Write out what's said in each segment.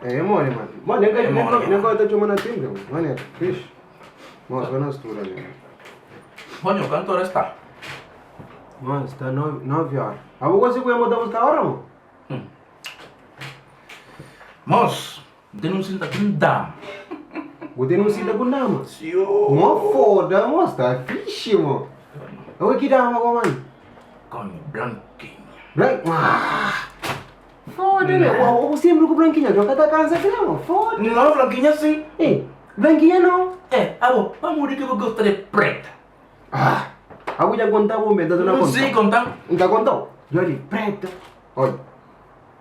É mole, mano. Mano, nem É mole, nem gosta de chamar na timbre, mano. Maneiro, fixe. Mano, vai na estrutura ali. Coño, kantu ora sta? Mano, sta 9 horas. Ah, vou conseguir mandar você hora, mano? Mos, N ten un sinta ku N dama. Bu ten un sinta ku N dama? Sioo. Mo foda mo, sta fixi mo. Awe ki dama go man? Coño, Blanquinha. Blan ah. Foda me. O, o sempre ku Blanquinha, jo ka ta cansa kila mo. Foda. No, Blanquinha si. Eh, Blanquinha no. Eh, abo, pamodi ki bu gosta di preta? Ah, abo dja konta bo me, nta torna konta. Si, konta. Nta kontau. Dja di preta. Oi.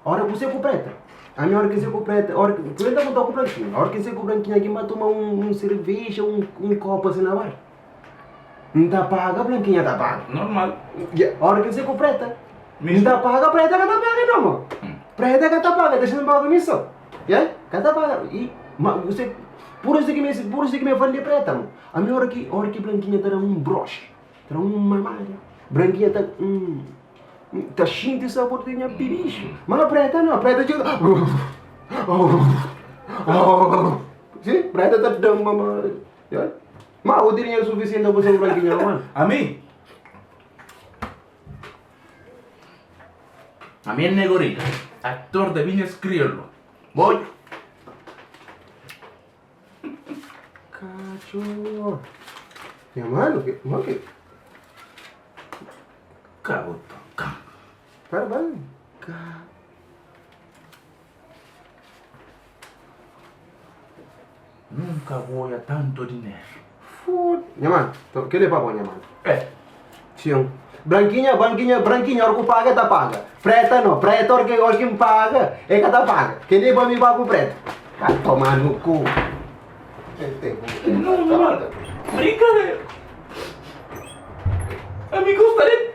Ora ku se ku preta. Ami ora ki se ku preta, ora ki, ku ta kontau ku branquinha. Ora ki se ku branquinha ki ba toma un un cerveja, un un copo asi na bar. Nta paga, branquinha ta paga. Normal. Ora ki se ku preta. Nta paga, preta ka ta paga no mo. Preta ka ta paga, dexa n paga mi so. Ya, ka ta paga. I ma você pur isu ki mi pur isu ki mi fala di preta mo. Ami ora ki ora ki branquinha ta da un broxa, ta da un mamada, branquinha ta hum. Ta xinti sabor di nha pirixu. Ma preta no, preta txiga Si, preta ta da ma ma Ma bu ten dinheru sufisienti pa bu brankinha no man? Ami? Ami é Negorita, actor de viñas criollo. Boy. Katxor. Nha manu, ke, ma ke? Ka bu toka. Para, para. Ka. Nunka bu oja tantu dineru. Fud. Nha manu, to, keli é pa bo, nha manu. Eh. Sim. Branquinha, branquinha, branquinha, ora ku paga, ta paga. Preta no, preta ora ke, ora ki N paga, e ka ta paga. Keli é pa mi ba ku preta. Ba toma no ku. No, nha manu, brincadeira. Ami gosta di.